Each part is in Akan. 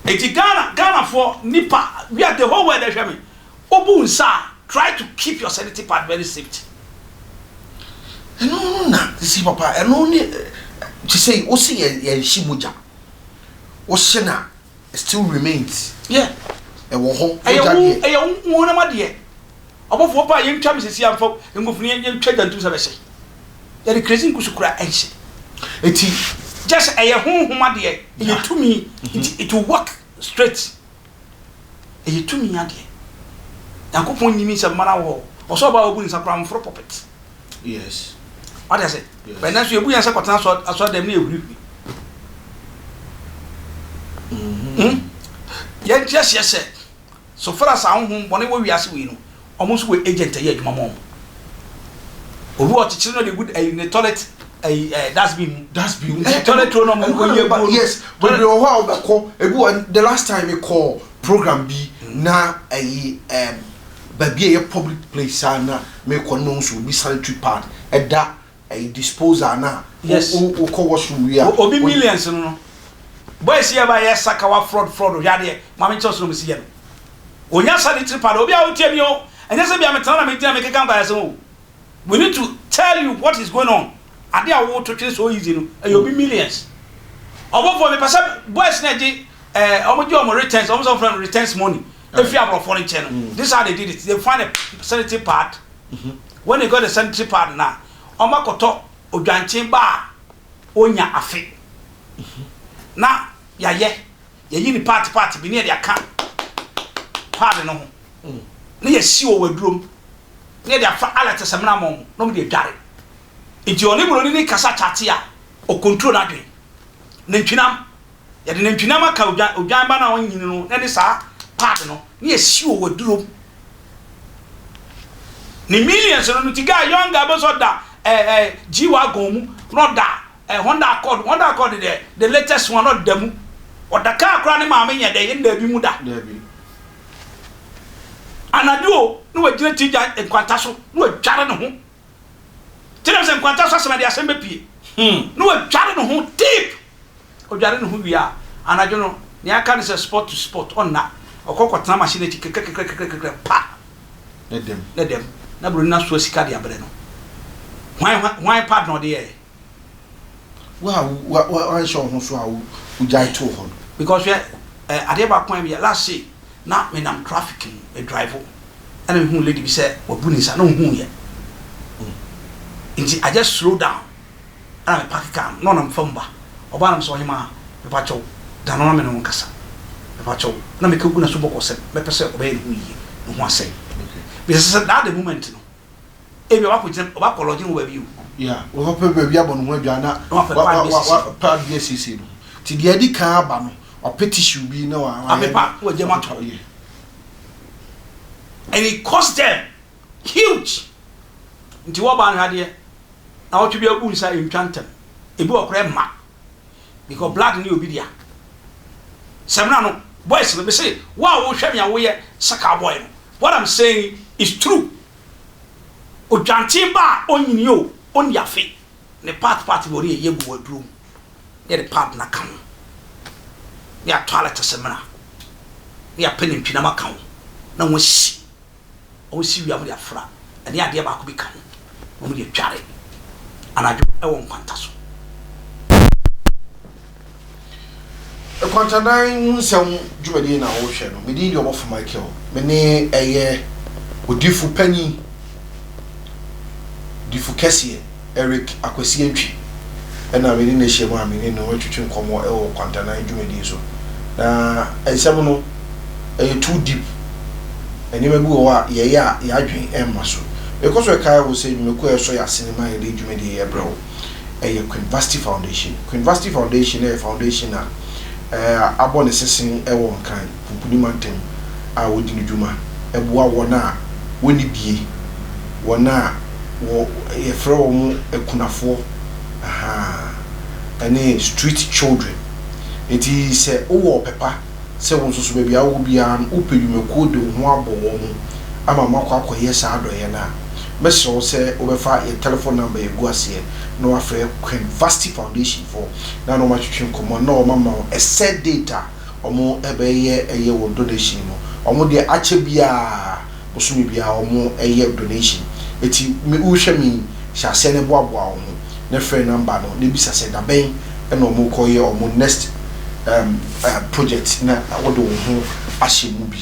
Eti Ghana, Ghanafoɔ, nipa, we are the whole world ɛhwɛ me. Obu nsa a, try to keep your sanity pad very safety. Ɛno no na sisi papa, ɛno ne te sɛ wosi yɛ yɛnhye mogya, wohye na still remains. Ɛwɔ hɔ. Ɛyɛ mogya wo deɛ. Ɛyɛ wo honam adeɛ. Ɔbɔfoɔ pa a yɛntwa me sisi amfa ngofuni, yɛntwa gyantum sɛ bɛhyɛ yɛde kerosene ngu so kura ɛnhyɛ. Eti just ɛyɛ honhom adeɛ, ɛyɛ tumi, nti it will work straight. Ɛyɛ tumi adeɛ. Nyankopɔn nyimi sɛ mmara wɔ hɔ, ɔsɛ ɔbaa wabu ne nsa koraa mforo pulpit. Wate ase? Bɛn nso yɛbu yɛn sɛ kɔtena asɔ dɛm ne yɛhurihuri. Yɛnte aseɛ sɛ so far as ahonhom bɔne wɔ wiase wei no, ɔmo nso wɔ agent ɛyɛ adwuma ma ɔmo. Obi wɔ kyekyere no de gu ɛyi ne toilet ɛyi dustbin mu. Dustbin. Nti toilet roll no, ɔmo nkɔ yie gu. Yes, bebree wɔ hɔ a wobɛkɔ ebi wɔ. The last time mekɔ program bi na ɛyi baabi a ɛyɛ public place a na mekɔ no nso, obi sanitary pad ɛda ɛyi disposal na wokɔ washroom wie a Obi millions no, boys yɛ ba yɛ sakawa fraud fraud. Hwɛ adeɛ, maame nkyɛn so na ɔmo si yɛ no, onya sanitary pad. Obi a wotie mi o, ɛnyɛ sɛ bia metena na megyina mekeka nkwa yɛsɛm o. We need to tell you what is going on. Ade a woto twene so easy no, ɛyɛ obi millions. Ɔbɔfoɔ, mepɛ sɛ boys na gye ɔmo gye ɔmo returns, ɔmo sɛ ɔmo frɛ no returns money efi aborɔfoɔ no nkyɛn no. This is how they did it. They find a sanitary pad. When they got the sanitary pad na ɔmo akɔtɔ odwankyen ba a onya afe na yɛayɛ yɛyi ne part part bi ne yɛde aka pad no ho ne yɛsi wɔ wadurom ne yɛde afa alert sɛmina ama ɔmo na ɔmo de adware. Nti ɔne buroni ne kasa kyate a ɔcontrol n'adwene. Nantwinam, yɛde nantwinam aka odwan ba no a ɔnyini no na ne saa pad no ne yɛsi wɔ wadurom ne millions no. Ti guy, young guy bɛ sɔ da ɛɛ ɛɛ G wagon mu na ɔda Honda Accord, Honda Accord deɛ, the latest one, ɔda mu, ɔda kaa koraa ne maame nyɛ dɛ yɛn daabi mu da. Dabi. Anadwo na wagyina ti gya nkwanta so na wadware ne ho kyerɛ sɛ nkwanta so asɛm ɛde asɛm bɛpie na wadware ne ho deep. Ɔdware ne ho wie a, anadwo no nea aka ne sɛ spot to spot, ɔnna ɔkɔ kɔtena machine akyi kekrekrekrekrekre pa. Ne dɛm. Ne dɛm na buroni no asoa sika de abrɛ no. Hwan hwan pad na ɔde yɛɛ? Wo a wa wa wanhyɛ wo ho so a wo wogyae too hɔ no. Because hwɛ, adeɛ baako a meyɛ last year na menam traffic mu, me drive, ɛna mehu lady bi sɛ wabu ne nsa na ohun yɛ, nti I just slow down ɛna me park car no na ɔnam fam ba. Ɔbaa nam sɛ, "Ɔhema, mepakyɛw, da no na me ne wo nkasa, mepakyɛw." Na meka gu na so bɔkɔ sɛ mɛpɛ sɛ ɔbɛyɛ ne ho yie, ne ho asɛe because sɛ that the moment no ebi ɔbakɔ gyina, ɔbakɔ lɔgye wɔ baabi o. Yeah, wɔpɛ baabi abɔ ne ho adwa na Na wapɛ pad bi asiesie. Pad bi asiesie no, nti deɛ adi kan aba no, ɔpɛ tissue bi na wa wayɛ. Apepa, na wagya mu ato. And it cost them huge. Nti wɔba no, adeɛ na wɔtwe bi abu nsa ntwa ntɛm, ebi wɔ koraa mma because blood ne obi dea. Sɛmina no, boys no, mese wo a wohwɛ me a woyɛ saka boy no, what I'm saying is true. Odwanten ba a onyini o, onni afe, ne part part bi wɔde yɛ gu waduro mu ne yɛde pad na ka ho ne yɛatɔ alɛte sɛmina ne yɛapɛ nantwinam aka ho na wɔasi wɔsi wia, wɔde afra ɛne adeɛ baako bi ka ho na wɔde adware anadwo ɛwɔ nkwanta so. Nkwantanan ho nsɛm dwumadie na wɔrehwɛ no. Medin de Ɔbɔfo Michael. Me ne ɛyɛ odifo panyin, difo kɛseɛ Eric Akwasi Antwi, ɛna me ne no ahyia mu a me ne no atwitwi nkɔmmɔ ɛwɔ nkwantanan dwumadie so. Na nsɛm no ɛyɛ too deep. Nneɛma bi wɔ hɔ a yɛyɛ a yɛadwen ɛmma so. Mekɔ so ɛkae wo sɛ nnwumakuo a ɛsɔ yɛ asene ma yɛde dwumadie yɛ brɛ wo ɛyɛ Queen Vasti Foundation. Queen Vasti Foundation ɛyɛ foundation a abɔ ne sesen ɛwɔ Nkran Pumpuni mantam a wɔdi ne dwuma ɛboa wɔn a wɔnni bie, wɔn a wɔ yɛfrɛ wɔn akunafoɔ, ahaa, ɛne street children. Nti sɛ wowɔ ɔpɛ pa sɛ wo nso so baabi a wowɔ biara no wopɛ dwumakuo de wo ho abɔ wɔn ho ama moakɔ akɔyɛ saa adɔeɛ no a, mɛsrɛ wo sɛ wobɛfa yɛn telephone number yɛgu aseɛ na wafrɛ Queen Vasti Foundation foɔ na wɔatwetwe nkɔmmɔ na wɔama wo a set date a wɔn bɛyɛ ɛyɛ wɔn donation no. Wɔn deɛ akyɛ biara, bosome biara wɔn yɛ donation. Eti me wohwɛ me yi, hyɛ aseɛ na boaboa wo ho na frɛ number no na bisa sɛ dabɛn na wɔn rekɔ yɛ wɔn next um, project na wode wo ho ahyɛ mu bi.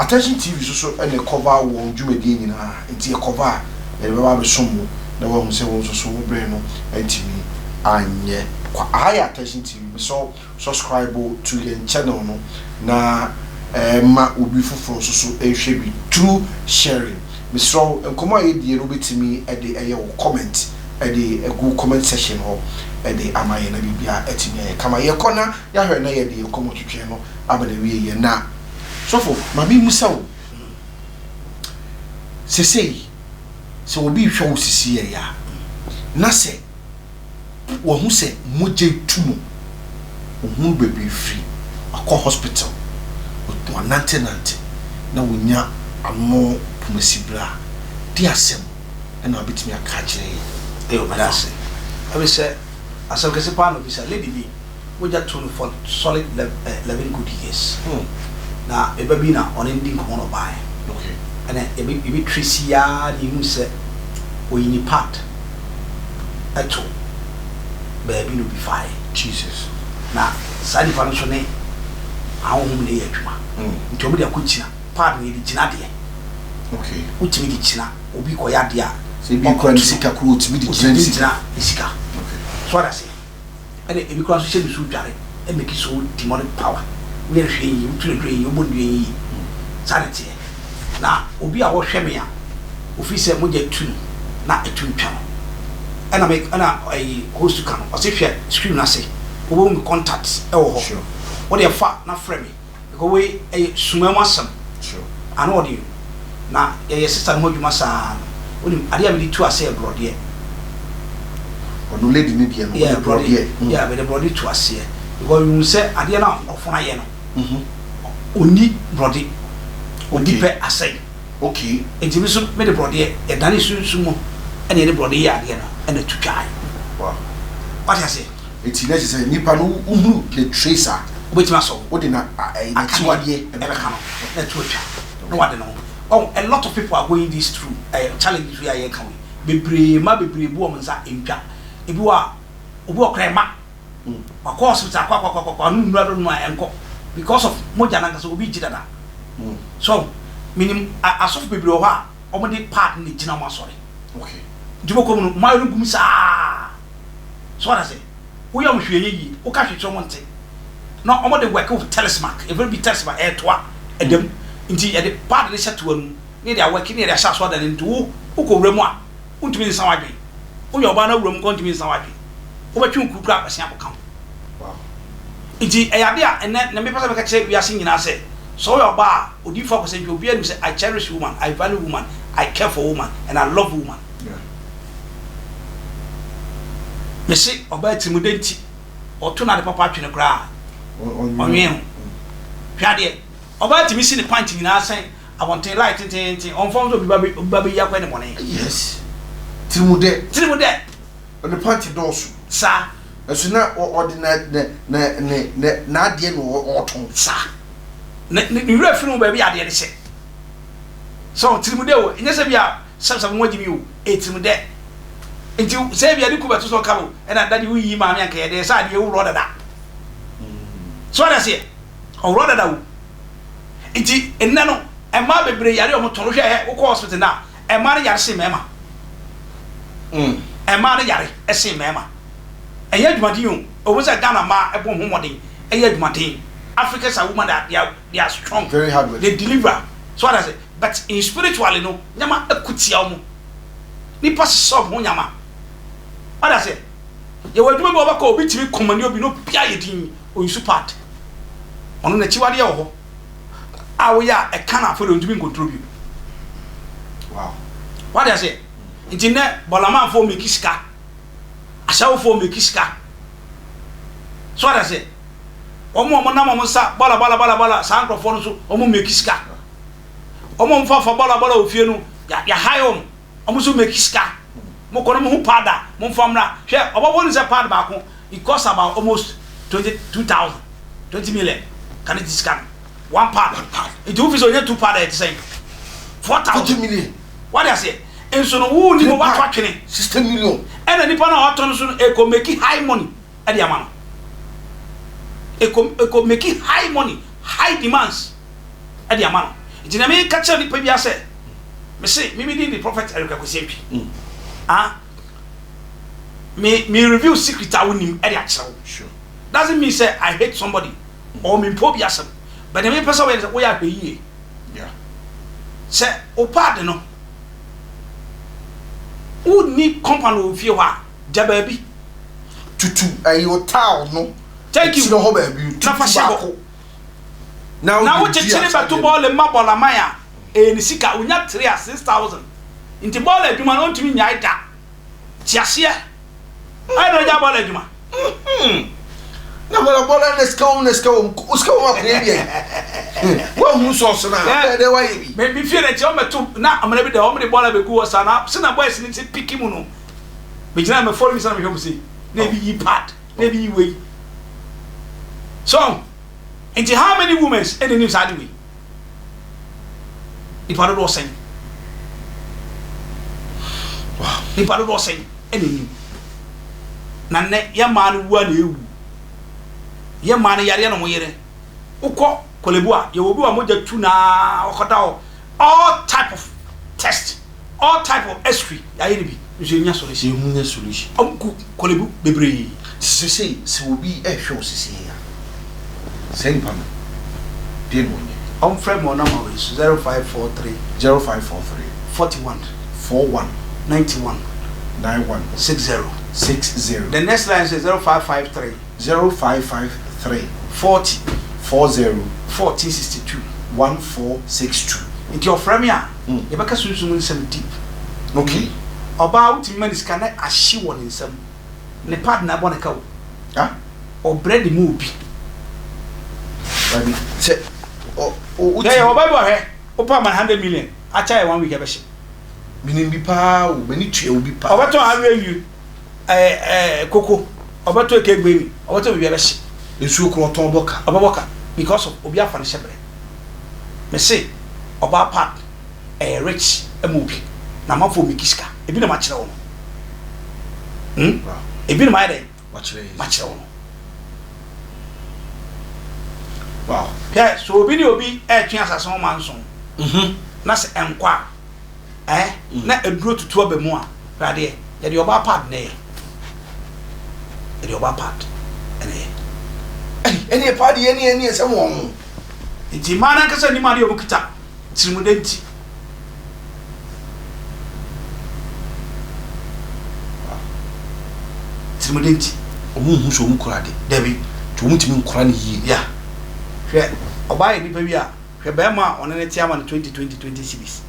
Attention TV nso so na ɛcover wɔn dwumadie nyinaa, nti ɛcover a yɛde bɛba abɛsom wo na woahu sɛ wo nso so wo berɛ no antumi anyɛ kwa. Aha yɛ Attention TV, mesrɛ wo subscribe to yɛn channel no na ma obi foforɔ nso so nhwɛ bi through sharing. Mesrɛ wo, nkɔmmɔ a yɛdie no wobɛtumi de ɛyɛ wo comment de agu comment section hɔ de ama yɛn na biribiara atumi ayɛ kama. Yɛkɔ na yɛahwɛ na yɛde yɛn nkɔmmɔ twetwe no aba n'awieɛ. Na sɔfo, ma memmisa wo, sesei sɛ obi rehwɛ wo sisiiɛ a, na sɛ wahu sɛ mogya retu no, ohunu baabi refiri, wakɔ hospital, wanantenante na wanya ano pomasibere a, de asɛm na wobɛtumi aka akyerɛ yɛn? Eyo, meda ase. Ɛfiri sɛ asɛm kɛse paa na obisa. Lady bi, mogya too no for solid 11 good years. Na me ba bi na ɔne no di nkɔmmɔ na ɔbaeɛ. Ɛna yɛbɛ yɛbɛ trace ara na yɛhuu sɛ ɔyi ne pad to baabi na obi faeɛ. Jesus. Na saa nipa no nso ne ahonhom na ɛyɛ adwuma. Nti wɔn de akɔ gyina pad no yɛde gyina adeɛ. Okay. Wotumi de gyina obi kɔyɛ adeɛ a. Sɛ ebi kura ne sika kura otumi de gyina ne sika. Ne sika. Okay. So ɔda aseɛ. Ɛna ebi koraa nso hyɛ nsuo dware make so demonic power woyɛ no hwee nyɛ yie wotu no aduro nyɛ yie wobɔ no dua nyɛ yie saa na ɛteɛ na obi a ɔhwɛ me a ofiri sɛ mogya tu no na ɛtu ntwa no ɛna me ɛna ɛyi host ka no ɔse hwɛ screen no ase wobɛhu me contact ɛwɔ hɔ wodeɛ fa na frɛ me. Because wei ɛyɛ suma mu asɛm. Ano ɔden o. Na yɛyɛ sister no ho adwuma saa no, wonim adeɛ a mede tu aseɛ yɛ borɔdeɛ. Ɔno lady no deɛ no, Yeah, wode borɔdeɛ. borɔdeɛ. Yeah, mede borɔde tu aseɛ. Because mehu sɛ adeɛ no a nkurɔfoɔ no ayɛ no, ɔnni borɔde. Ɔdi pɛ asɛe. Nti me nso mede borɔdeɛ, yɛdane sunsum mu ɛna yɛde borɔde yɛɛ adeɛ no ɛna tu twaeɛ. Wate aseɛ? Enti na kyerɛ sɛ nipa no wohunu the trace a. Wobɛtumi asɔ wo. Wode na ɛyi n'akyiwadeɛ ɛbɛka no na ɛto atwa na wade ne ho. Wahu a lot of people are going this through ɛyɛ challenges wei a yɛreka wei. Bebree mma bebree bu wɔn nsa ntwa. Ebi wɔ a obi wɔ koraa ɛma wakɔ hospital akɔ akɔ akɔ akɔ ano nnuru adɔ nom a ɛnkɔ because of mogya no ankasa obi gye dada. So menim asɔfo bebree wɔ hɔ a wɔde pad na egyina wɔn asɔre. Okay. Nti wobɛkɔ mu no mmayewa no gu mu saa. So wate ase? Woyɛ wɔn hwee ɛnyɛ yie, woka hwee kyerɛ wɔn nte. Na wɔn de work with talisman, yɛfrɛ no bi talisman, ɛyɛ toa, ɛda mu. Nti yɛde pad no hyɛ toa no mu, na yɛde awɔke na yɛde ahyɛ asɔredan no mu. Nti wo, wokɔ wura mu a, wontumi nsa w'adwene. Woyɛ ɔbaa na wura mu nko a wontumi nsa w'adwene. Wobɛtwe wo kuru koraa abɛsen akɔka ho. Nti ɛyɛ ade a ɛnnɛ, na mepɛ sɛ meka kyerɛ wiase nyinaa sɛ, sɛ woyɛ ɔbaa a, Odiyifoɔ Akwasi Antwi, obiara nim sɛ I cherish woman, I value woman, I care for woman and I love woman. Mese ɔbaa tirimudɛ nti ɔto n'ade papa atwene koraa a, ɔnwen ho. Hwɛ adeɛ, ɔbaa tumi si ne pant nyinaa sɛn abɔnten line tenteenten, ɔmfa ho sɛ obi ba obi ba bɛyi akɔyɛ ne bɔne. Yes, tirimudɛ. Tirimudɛ. Ne pant dɔɔso. Saa. Ɛso na ɔde na na na ne ne n'adeɛ na ɔtɔn. Saa. Ne ne ne werɛ firi ho baabi a adeɛ no hyɛ. So tirimudɛ o, ɛnyɛ sɛ bi a Sɛm sɛ mo agye mi o, ɛyɛ tirim dɛ. Nti sɛ ebia ne ku bɛto so ɔka o, ɛna daddy wo yiyi maame anka yɛ dɛ, sɛ adeɛ wo worɔ dada. So wate aseɛ? Ɔworɔ dada o. Nti nnɛ no, mmaa bebree yare a wɔn tɔn, wohwɛ ɛ, wokɔ hospital nnɛ a, mmaa no yare sen mmarima. Mmaa no yare sen mmarima. Ɛnyɛ adwumaden o, ɛwɔ mu sɛ Ghana mmaa ɛbɔ wɔn ho mmɔden, ɛyɛ adwumaden. Africans are women that they are, they are strong, Very hard working. they deliver. So wate aseɛ? But in spiritually no nyama ko tia ɔmo. Nipa sesa ɔmo ho nyama. Wate aseɛ? Yɛwɔ adwuma bi wɔ ɔbɛkɔ obi tumi kɔmani obi na obi ayɛ din oyisu part. Ɔno n'akyiwadeɛ wɔ hɔ a woyɛ a ɛka no afei de ɔntumi nkontro bio. Wow. Wate aseɛ? Nti nnɛ bɔlamanfoɔ meki sika, ahyɛwofoɔ meki sika. So wate aseɛ? Wɔn a wɔnam wɔn nsa bɔla bɔla bɔla bɔla saa nkorɔfoɔ no nso wɔn meki sika. Wɔn a wɔfa fa bɔla bɔla wɔ fie no, yɛ yɛhae wɔn. Wɔn nso make sika. Mokɔ no mohu pad a, momfa mmra. Hwɛ, ɔbɔbɔ nim sɛ pad baako, it costs about almost 22,000. 20 million ka ne ti sika no. One pad. One pad. Nti wofi sɛ ɔnya two pad a ɛte sɛn? 4,000. 40 million. Wate aseɛ? Nso no wo ni wato atwene. 60 million. Ɛna nipa no a watɔ no so no ɛkɔ make high money ɛde ama no. Ɛkɔ ɛkɔ make high money, high demands ɛde ama no. Nti na meka kyerɛ nipa bi asɛ, mese me me din de Prophet Eric Akwasi Antwi. Ah, me me review secret a wonim ɛde akyerɛ wo. Sure. Doesn't mean sɛ I hate somebody or me mpo bi asɛm. But na mepɛ sɛ woyɛ sɛ woyɛ ahwɛ yie. Sɛ wo pad no wonni compound wɔ fie hɔ a, gya baabi. Tutu ɛyi o towel no. Thank you. Akyire hɔ baabi tutu Na fa hyɛ hɔ. baako. Na Na wode di wokyekyere bɛto asadeɛ no. bɔɔle ma bɔɔlaman a, ɛyɛ ne sika. Onya 3 a 6,000. Nti bɔɔle adwuma no ɔntumi nnyae da. Te aseɛ. Ayɛ na ɔgya bɔɔle adwuma. Na bɔɔla bɔɔla na sika wɔm na sika wɔm sika wɔm akɔyɛ bi ayi. Wahu sɔɔso na bɛɛ dɛ wayɛ bi. Me me fie n'akyi wɔn bɛto na amena bi da wɔn de bɔɔla bɛgu hɔ saa na sɛ na boys ne ti piki mu no. Megyina me fɔre mi sɛ na mehwɛ mo sei. Na ebi yi pad na ebi yi wei. So nti how many women ɛna nim saa de wei? Nipa dodoɔ sɛn? Nipa dodoɔ sɛn ɛna nim? Na nnɛ yɛ mmaa no wu a na ewu. Yɛ mmaa no yareɛ na wɔn yere. Wokɔ Korle-Bu a yɛwɔ obi a mogya tu naa ɔkɔda hɔ all type of test all type of x-ray yɛayɛ no bi nso yɛnya solution. Yɛnya solution. Ɔmo gu Korle-Bu bebree. Sesei sɛ obi ɛhwɛ wo sesei a, saa nipa no deɛ na ɔnyɛ? Ɔmfrɛ me wɔ number wei so 0543. 0543. 41. 41. 91. 91. 60. 60. The next line is 0553. 0553. 40. 40. 1462. 1462. Nti ɔfrɛ me a, yɛbɛka sunsum nsɛm deep. Okay. Ɔbaa wotumi ma ne sika na ahye wɔ ne nsam. Ne pad na ɛbɔ ne ka o. Ah? Ɔbrɛ de mu obi. Dabi sɛ ɔ o Yɛ yɛ ɔbaa bi wɔ hwɛ, wopɛ ama no 100 million, akyɛ yɛ one week ɛbɛhye. Menim bi paa o, m'ani tua obi paa. Ɔbɛtɔn awie awie ɛɛ ɛɛ koko, ɔbɛtɔ eke gbemi, ɔbɛtɔ biribi ɛbɛhye. Nsuo korɔ ɔtɔn bɔ ka. Ɔbɛbɔ ka because of obi afa ne hyɛbrɛ. Mese ɔbaa pad ɛyɛ rich ɛma obi na amanfoɔ meki sika. Ebi na makyerɛ wo no. Hmm? Ebi na mayɛ dɛn? Makyerɛ wo no. Wow. Hwɛ, so obi ne obi ɛretwe asase ho manson na sɛ ɛnkɔ a, eh, na aduro tutu aba mu a, hwɛ adeɛ, yɛde ɔbaa pad na ɛyɛ. Yɛde ɔbaa pad na ɛyɛ. Ɛne pad yɛ ne ɛne ɛsɛ wɔn ho. Nti mmaa no ankasa nim adeɛ a wɔn kita tirimude nti. Tirimude nti. Wɔn nhu sɛ wɔn kura ade. Dabi. Nti wɔn ntumi nkora no yie. Ya. Hwɛ, ɔbaa yɛ nipa bi a, hwɛ bɛrima a ɔne ne te ama no 20 20 20 cedis.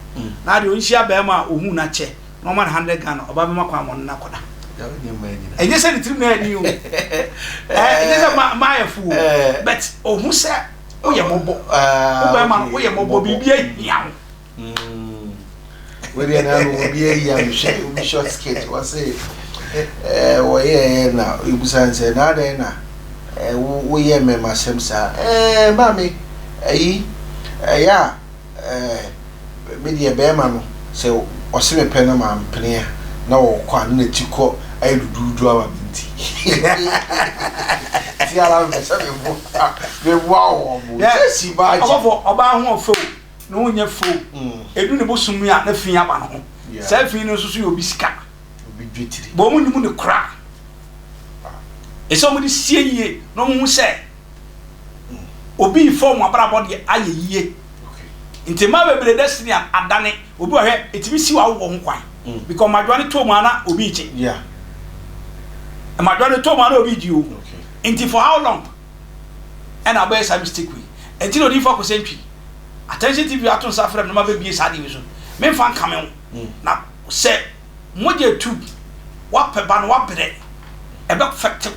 Na adeɛ ɔnhyia bɛrima a ohun n'akyɛ na ɔma no 100 Ghana, ɔbaa bɛma kwan ma ɔne no akɔda. Ɛnyɛ sɛ ne tirim na ɛyɛ den o. Ɛnyɛ sɛ maa yɛ fo o. But ohun sɛ woyɛ mmɔbɔ. Wo bɛrima no woyɛ mmɔbɔ, biribi ahia wo. Wedeɛ na no obi ayi a mehwɛ obi short skirt wɔse wɔyɛɛ na ebusa nsɛ na adɛn na woyɛ mmɛmasɛm saa ɛɛ maame ayi ɛyɛ a me deɛ bɛrima no sɛ ɔse mepɛ no ma mpene a na ɔkɔ a na n'akyi kɔ ayɛ duduudu ama me nti ti ara mepɛ sɛ meboa meboa wɔn mo sɛ si baa gye ɔbɔfo ɔbaa ho ɔfɛ o na ɔnyɛ fɛ o edu ne bosom mu a na fi aba ne ho saa fi no nso so yɛ obi sika obi dwetiri bɔn mu nim ne koraa ɛsɛ wɔn de sie yie na wɔn ho sɛ obi fɔm abrabɔ deɛ ayɛ yie nti mmaa bebree destiny adane obi wɔ hwɛ etimi si wɔ awowɔ ho kwan because mmadwoa ne to mu ana obi gye mmadwoa ne to mu ana obi gye o nti for how long ɛna ɔbɛyɛ saa mistake wei nti na odiifo akɔsɛ ntwi Attention TV ato nsa frɛ me na mabɛbie saa adeɛ wei so memfa nkame wo na sɛ mogya tu wapɛ ba no wabrɛ ɛbɛ fɛtew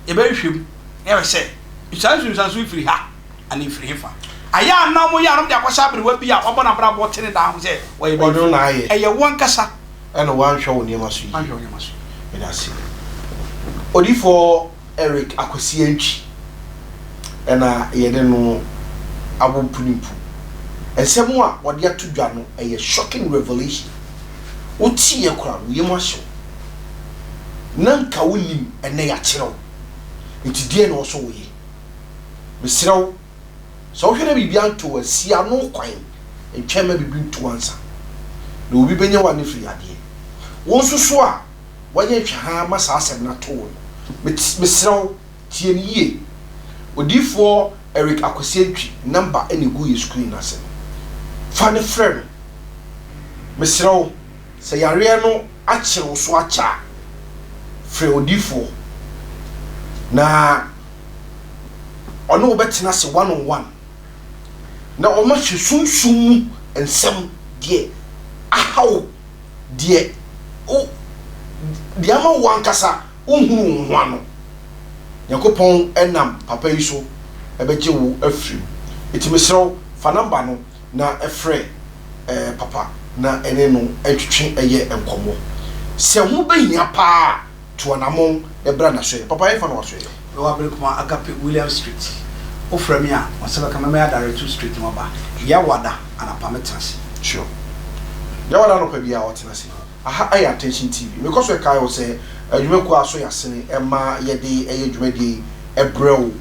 yɛbɛhwehwɛ mu na yɛhwɛ sɛ saa nsunsuanso yi firi ha anaa ɛfiri hefa. Ayɛ a na wɔyɛ a na wɔde akɔhyɛ aberewa bi a wabɔ n'abrabɔ te ne daa ho sɛ ɔyɛ Ɔno na ayɛ. Ɛyɛ wo ankasa. Ɛna woanhwɛ wo nneɛma so yie. Woanhwɛ wo nneɛma so yie. Meda ase. Odiyifoɔ Eric Akwasi Antwi. Ɛna yɛne no abɔ mpunimpu. Nsɛm a wɔde ato dwa no, ɛyɛ shocking revelation. Woteeɛ koraa no, wo yam ahye wo. Na nka wonnim, ɛnnɛ yɛakyerɛ wo. Nti deɛn na ɛwɔ sɛ woyɛ? Mesrɛ wo, sɛ wohwɛ na biribi anto wo a, si ano kwan. Ntwɛn mma biribi nto wo ansa. Na obi bɛnya wo anifere yadeɛ. Wo nso so a woayɛ nhwɛhaa ma saa asɛm no ato wo no, mesrɛ wo, Tie no yie. Odiyifoɔ Eric Akwasi Antwi number na ɛgu yɛ screen no ase no. Fa no frɛ no. Mesrɛ wo, sɛ yareɛ no akyere wo so akyɛ a, frɛ odiyifoɔ na ɔne wo bɛtena ase one on one na wɔahwɛ sunsum mu nsɛm deɛ aha wo, deɛ wo, deɛ ama wo ankasa wonhunu wo ho ano. Nyankopɔn nam papa yi so bɛgye wo afiri mu. Enti mesrɛ wo, fa number no na frɛ papa na ɛne no ntwetwe yɛ nkɔmmɔ. Sɛ ho bɛhia paa a, tu anamɔn na bra n'asoɛeɛ. Papa, ɛhefa na w'asoɛeɛ? Mewɔ Aberekuma Agape Williams Street. Wofrɛ me a, wo nsa bɛka me. Mɛyɛ adirect wo street na woaba. Yawada anɔpa mɛtena ase. Sure. Yawada anɔpa biara ɔtena ase. Aha yɛ Attention TV. Mekɔ so kae wo sɛ adwumakuo a aso yɛ asene ma yɛde yɛ dwumadie yi brɛ wo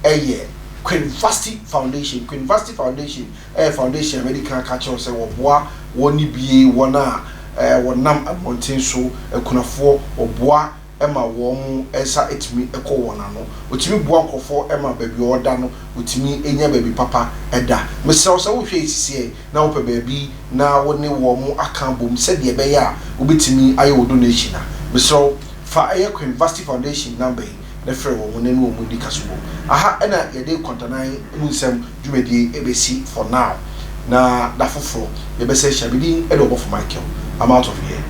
yɛ Queen Vasti Foundation. Queen Vasti Foundation yɛ foundation a madi kan aka akyerɛ wo sɛ wɔboa wɔn ne bie, wɔn a wɔnam mmɔnten so, akunafoɔ, wɔboa ma wɔn nsa tumi kɔ wɔn ano. Wɔtumi boa nkurɔfoɔ ma baabi a wɔda no, wɔtumi nya baabi papa da. Mesrɛ wo sɛ wohwɛ yi sisiɛ na wopɛ baabi na wo ne wɔn aka abom sɛdeɛ ɛbɛyɛ a wobɛtumi ayɛ wo donation a, mesrɛ wo fa ɛyɛ Queen Vasti Foundation number yi na frɛ wɔn na ne wɔn nni kasobɔ. Aha na yɛde Kwantanan mu nsɛm dwumadie bɛsi for now, na da foforɔ yɛbɛsan ahyia. Me din de Ɔbɔfo Michael. I'm out of here.